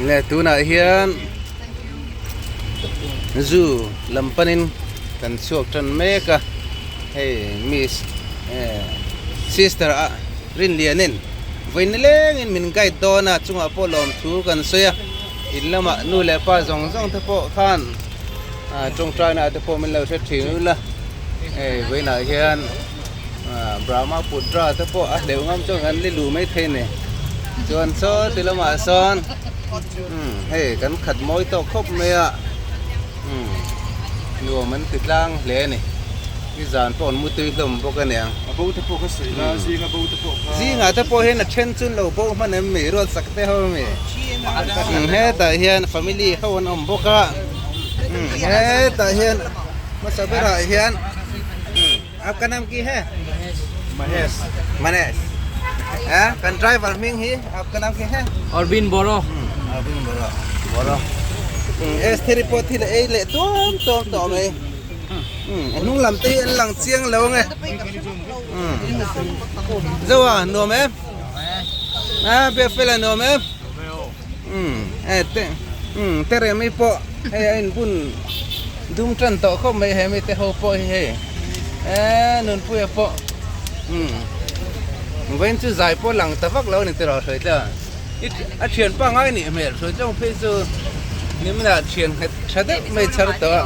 Le tunah hian zoo lam panin kan chhuak tan mek a hei miss eh sister a Rinlianin vawi nilengin min guide dawn a chungah pawh lawmthu kan sawi a in lamah nu leh pa zawng zawng te pawh khan ah tawngtaina ah te pawh min lo hre thin ula hei vawiinah hian. Brahmaputra te pawh a hleuh ngam chuan kan li luh mai thei a ni chuan saw ti lamah sawn hei kan khat mawi tawk khawp mai a nuam an ti tlang hle a ni nizan pawh an mutui hlawm bawk a niang a bo te pawh kha sawi la zinga bo te pawh kha zingah te pawh hian a then chu an lo bo hman em mi ruat sak te ho mi hetah hian family ho an awm bawk a hetah hian hmasa berah hian. Aapka naam ki hai? Mahesh. Mahesh. Eh, kan driver hming hi aapka naam ki hai? Arvind Boro. Arvind Boro. Boro. Es theri pawh thil a ei leh tuam tuam tawh mai. A hnung lam te hi an lang chiang lo ange. Zoa nuam em? A bia fela nuam em? Eh te teremi pawh hei a inbun dum tan tawh khawp mai he mite ho pawh hi hei eh nunpuia pawh vawiin chu zai pawh lang ta vak lo a ni tiraw hruai tla a thian pangngai nih hmel hruai tlawng phei chu nimin ah thian nghet tha deuh mai chhar tawh a.